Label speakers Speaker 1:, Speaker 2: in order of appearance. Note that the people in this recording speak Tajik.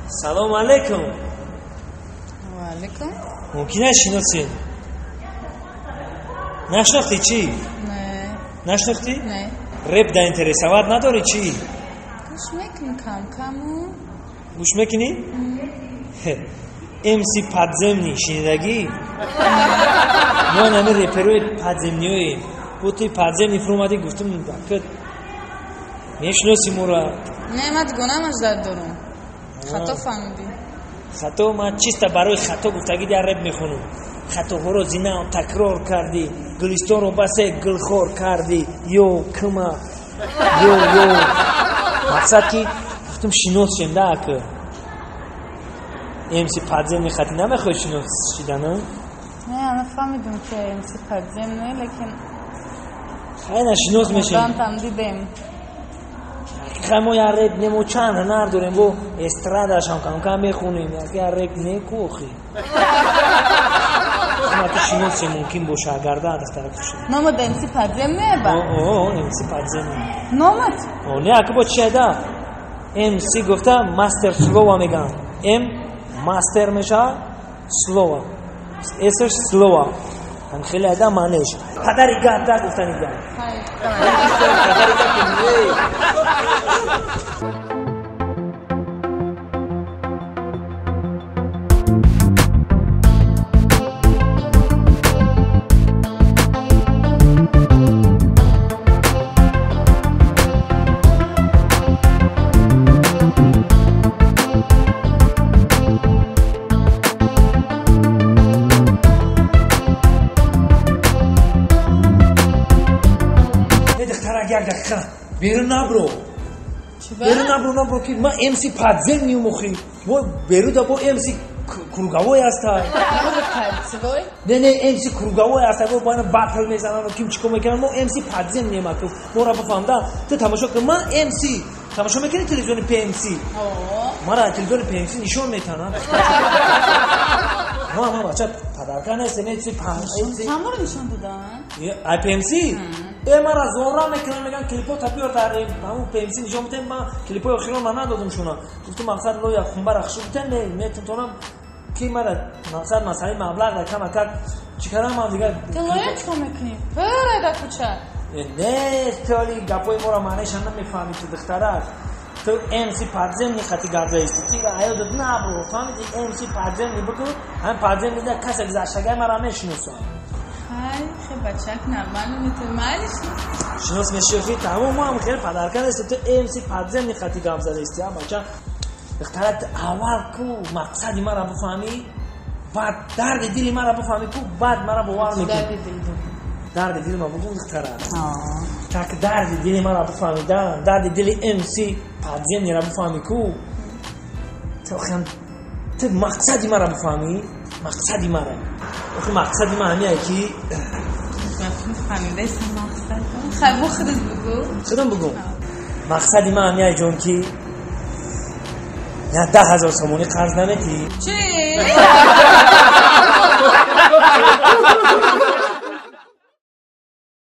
Speaker 1: Салом алейкум.
Speaker 2: Ва алейкум.
Speaker 1: Мумкин аст шиносем? Нашнохтӣ чӣ?
Speaker 2: Не.
Speaker 1: Нашнохтӣ?
Speaker 2: Не.
Speaker 1: Реп да интересоват надорӣ чӣ?
Speaker 2: Гӯш мекунӣ кам-каму.
Speaker 1: Гӯш мекунӣ? МС Подземный шинидагӣ? Мо нами реперои подземниёем. Бо туи подземный фуромадӣ гуфтум акт мешиносӣ моро.
Speaker 2: Не, ман дугонамаш дар дорум. Хато фаҳмидӣ.
Speaker 1: Хато ман чиста барои хато гуфтагӣ дар реп мехонам. Хатоҳоро зинав такрор кардӣ, Гулистонро басе гулхор кардӣ. Ё кима ё ё. Мақсад ки гуфтум шинос шем да ак. МС Подземный хати намехоҳӣ шинос шидан?
Speaker 2: Не, ман фаҳмидум ки МС Подземный, лекин
Speaker 1: хайна шинос мешем.
Speaker 2: Там дидем.
Speaker 1: Хай мо я реп немо чанд ҳунар дорем, бо эстрадашам кам-кам мехонем, я реп не кохи. Ама ки шиносе мумкин боша агар да духтара куши.
Speaker 2: Номат МС Подземный ба?
Speaker 1: О, МС Подземный.
Speaker 2: Номат?
Speaker 1: О, не, аки бо чи да? МС гуфта мастер слова меган. М мастер меша слова. С слова. Ҳам хеле ада маънеш. Падари гада гуфтани да. Падари гада. Беру набро. Беру набро, набро ки ман МС Подземный мохи. Мо беру да бо МС круговой аста. Не, не, МС круговой аста. Бо бана батл мезананд, ким чико мекунанд. Мо МС Подземный ма ку. Мора бифаҳмда. Ту тамошо кун, ман МС. Тамошо мекунӣ телевизиони ПМС? Мара телевизиони ПМС нишон метанад. Ма ма бача падарка нест, МС ПМС.
Speaker 2: Ҳаморо нишон додан?
Speaker 1: Ай ПМС? Мара зора мекунам, меган клипо тапиёр дар ҳамун ПМС нишон битем, ман клипои охирон ман надодум шуна. Гуфтум мақсад лоя хунбара хушук битем, не, метонам ки мара мақсад масъалаи маблағ дар кам акак чӣ кардам ман дигар.
Speaker 2: Ту лоя чикор мекунӣ? Пура дар кӯча.
Speaker 1: Не, толи гапои моро маънеша намефаҳмӣ ту духтарак. Ту МС Подземный хати гап заисти. Ти аёдат набро, фаҳмидӣ? МС Подземный бикун, ҳамин Подземный да касе гузаштагай мара мешиносад.
Speaker 2: Хай, хе бачак нормально метавониш.
Speaker 1: Шинос мешавӣ, тамом мо ҳам хеле падарка нест, ту МС Подземный хати гап задаисти, а бача. Духтарак аввал ку мақсади мара бифаҳмӣ, баъд дарди дили мара бифаҳмӣ ку, баъд мара бовар мекунӣ.
Speaker 2: Дарди дил.
Speaker 1: Дарди дили ма бугум духтарак. Так дарди дили мара бифаҳмида, дарди дили МС Подземныйро бифаҳмӣ ку. Ту мақсади мара бифаҳмӣ, мақсади мара. Охи мақсади ман ҳамиае ки
Speaker 2: Хай, бо худат бугу.
Speaker 1: Худам бугум. Мақсади ман ҳамиае ҷон ки 10,000 сомонӣ қарз наметӣ?
Speaker 2: Чӣ?